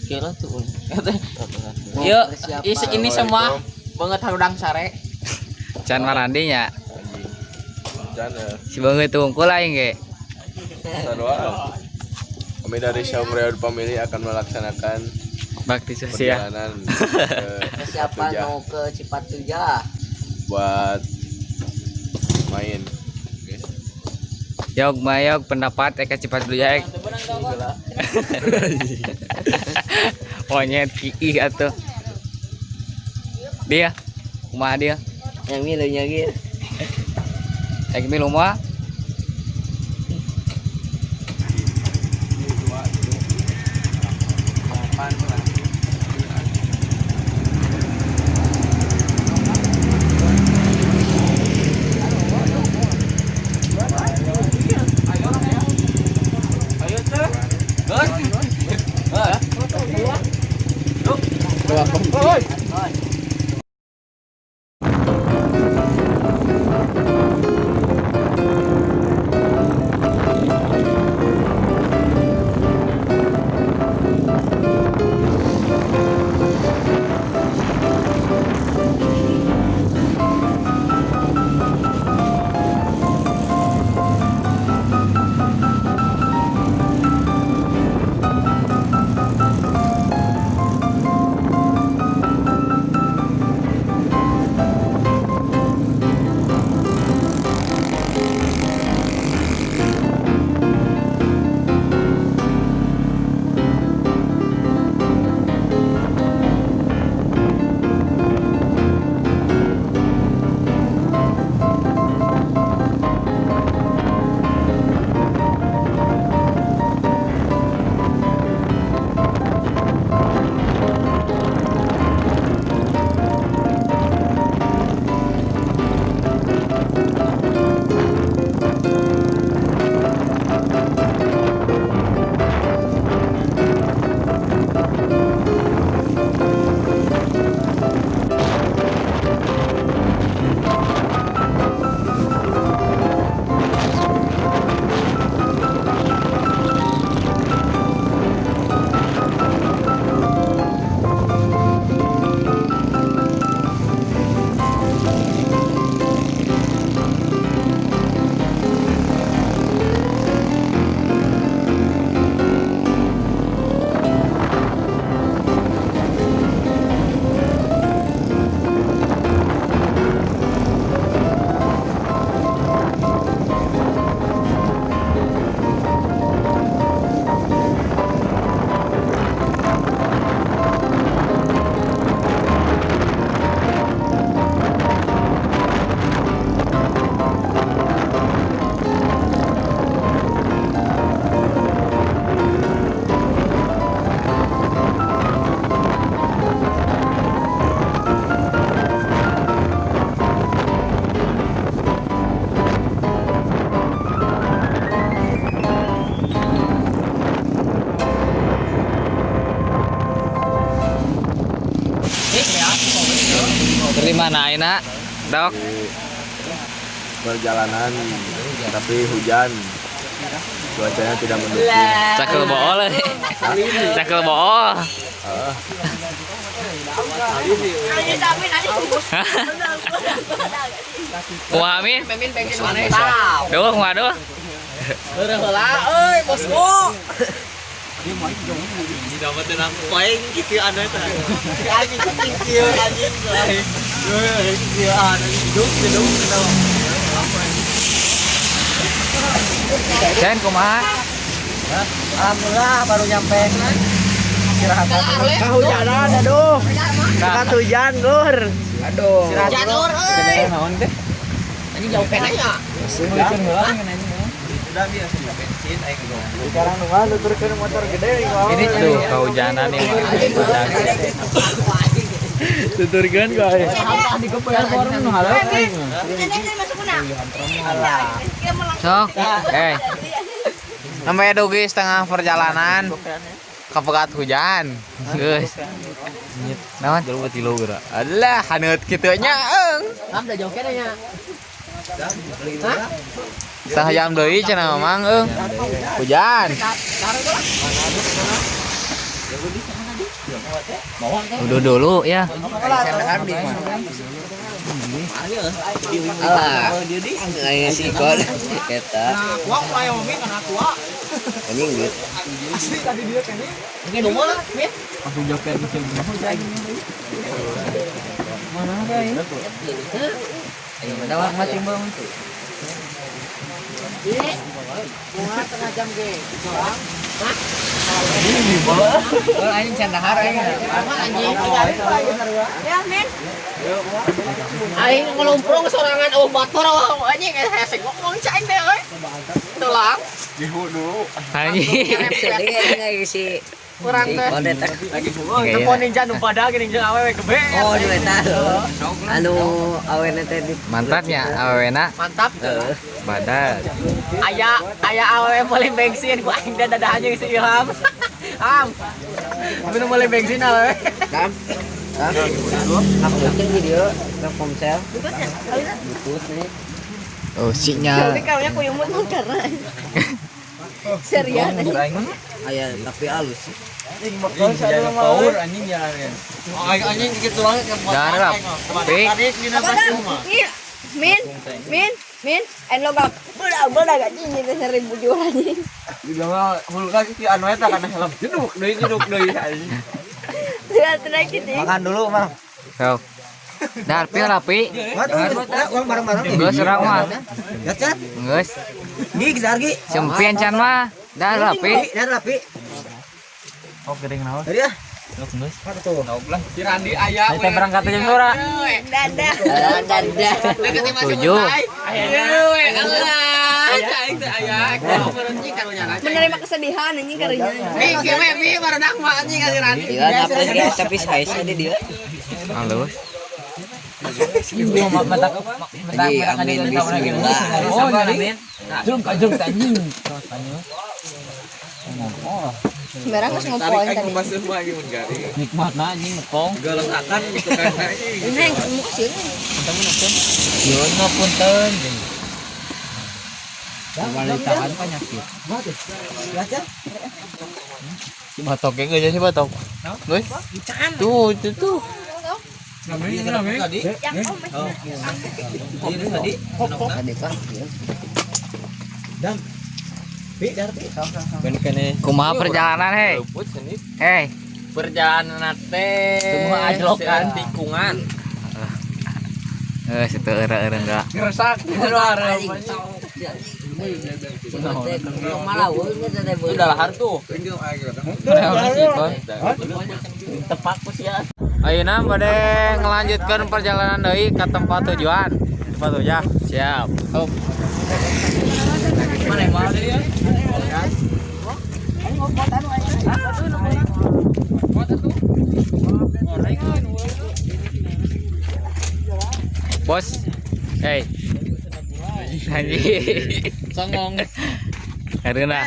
Kira tuh. Yuk, ini semua banget harudang sare. Can marandi nya. Hujan ya. Si beungeut tungkul aing ge. Sarua. Kami dari Saung Reod Family akan melaksanakan Bakti sosial. perjalanan ke Persiapan Cipatujah mau ke Cipatujah. buat main. Oke. Yog mayog pendapat Eka Cipatujah ek. Monyet kiih atuh. Dia kumaha dia? Yang milunya gitu. Ek milu mah. Di mana ayeuna? Dok, Di perjalanan tapi hujan. Cuacanya tidak mendukung. cakel bool. Cakel bool. Ah, Kumaha Min? Duh, kumaha duh? Heula euy, bosku. Poeng gitu anu eta. Anjing kieu anjing. Kieu anu hidup hidup Chen kumaha? Alhamdulillah baru nyampe. Kehujanan aduh. Nah, Dekat hujan, Lur. aduh. Hujan lur euy. Anjing jauh kena ya. Sekarang nu mah nuturkeun motor gede Ini tuh kehujanan nih. Tuturkeun guys. Sok, eh, Sampai dugi setengah perjalanan kepegat hujan. geus. Naon? Jauh tilu geura. Alah, haneut kitu nya eung. Am udah jauh kena ya. Setengah jam deui cenah mamang eung. Hujan. Udah dulu ya. Alah, aing si Ikon eta. Anjing geus. Ayo mati bang. Oh, anjing candahar aing. Ya, men. Aing ngelumprung sorangan eueuh motor anjing hese ngomong cai teh euy. Tulang. Anjing. Si kurang teh. Telepon ninja nu pada geuning jeung awewe gebe. Oh, nu eta. Anu awena teh di Mantapnya awena. Mantap. Badat. Aya aya awewe meuli bensin ku aing da dadahan jeung si Ilham. Am. Minum meuli bensin awewe. Kam. Aku mungkin video Telkomsel. Butut nih. Oh, sinyal. Tapi kayaknya kuyumun mah karena serian. Aya tapi halus. Anjing gitu banget. Jangan lah. Pi. Iya, min, min, min, en lo gak beda beda gak anjing itu nyeri bujur anjing. Juga mah hulu lagi si anu eta kana helm. Jeduk deui anjing. Tidak tidak gitu. Makan dulu, Mang. Sok. Dar pi lah pi. Uang bareng-bareng. Geus urang mah. Ya, Chan. Geus. Gi, geus Gi. Sempian can mah. Dar lah pi. Dan rapi. Oh, gering naon? Tadi ah. Si Randi aya. Kita berangkat aja sora. Dadah. Dadah. Tujuh. Menerima kesedihan anjing karunya. Iya, tapi saya di dia. Halus. Lagi amin bismillah. Merah nggak ngopoin tadi. Nikmatna anjing ngepong. Galesakan gitu kan. Ini yang ketemu sih. Yun punten. Ditahan penyakit. Si batok ge si batok. Geus. Tuh, itu tuh. Yang om. Kumaha perjalanan hei? Hei, Perjalanan teh Semua ajlokan. tikungan. Eh, situ era-era enggak. Ngeresak Udah lahar tuh. Ayeuna bade ngelanjutkan perjalanan deui ke tempat tujuan. Tempat tujuan. Siap. Hop. Bos. Hey. Anjing. Songong. Karena.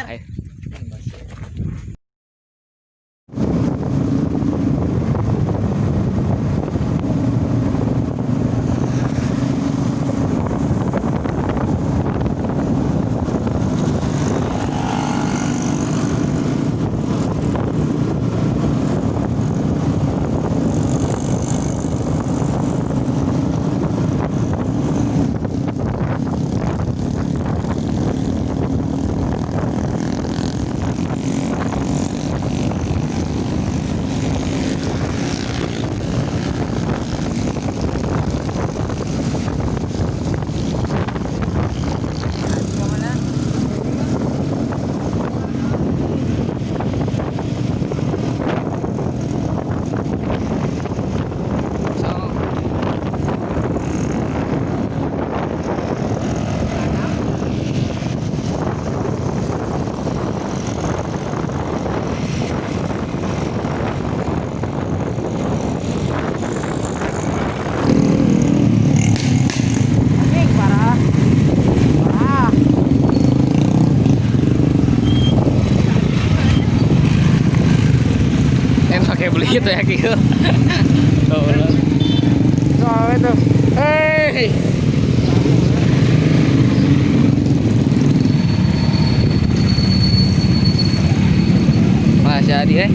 Pakai beli itu ya kieu. Tuh, itu. Hei. Masih adi eh.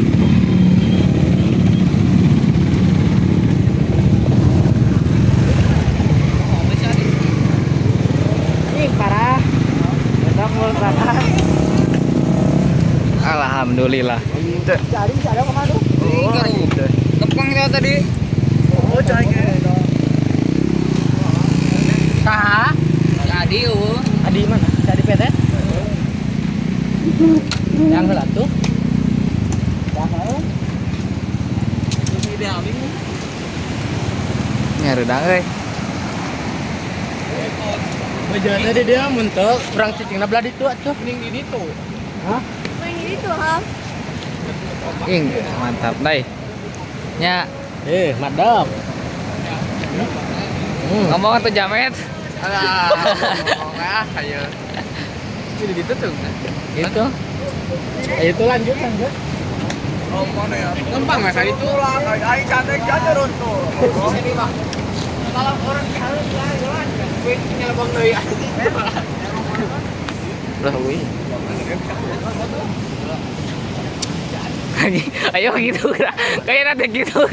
Alhamdulillah. Kepeng itu tadi. Oh, cai. Saha? Adi eueuh. Adi mana? Adi PT? Yang heula tuh. Nyareudang euy. Bejana di dia mentok, urang cicingna belah ditu atuh. Ning di ditu. Hah? Main ini tuh, Ham. Ing, mantap dai. Nya, Madam. Ngomong tuh jamet. Alah, ngomong ah, ayo. Ini ditutup. Gitu. Itu lanjut lanjut. Lempang mas itu lah, aing cantik cantik runtuh. Sini mah. Kalau orang harus lah, jalan. Gue nyelebong deui. Lah wih. Ayo gitu kayak nanti gitu.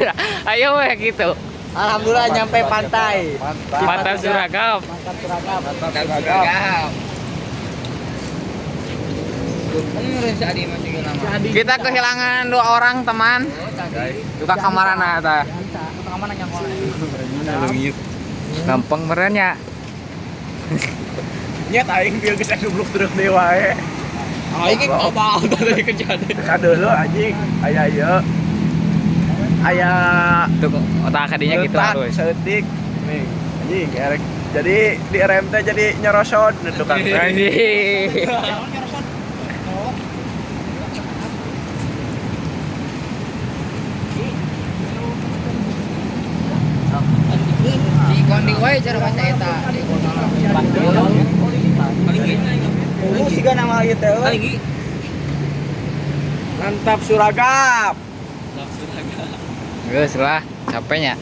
Ayo ya gitu. Alhamdulillah nyampe pantai. Pantai Suragam. Mantap Suragam. Mantap Suragam. Kita kehilangan 2 orang teman. Tukang kamarana eta. Gampang meren ya. Nyet aing bieu geus goblok truk deui wae. Aing apa tadi kejadian. Kadeuleu anjing. Aya ieu. Aya tuh otak kadinya gitu harus. Saeutik nih anjing erek. Jadi di RMT jadi nyerosot tukang. Anjing. Di kondi wae cara bahasa eta. Di Lu siga nama ieu teh. Mantap Suragam. Geus lah, capeknya.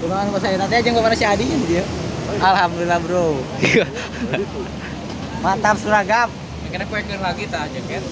Kumaha bahasa eta teh jeung kemana si Adi dia. Alhamdulillah, Bro. Mantap Suragam. Kena kuekeun lagi tah jaket.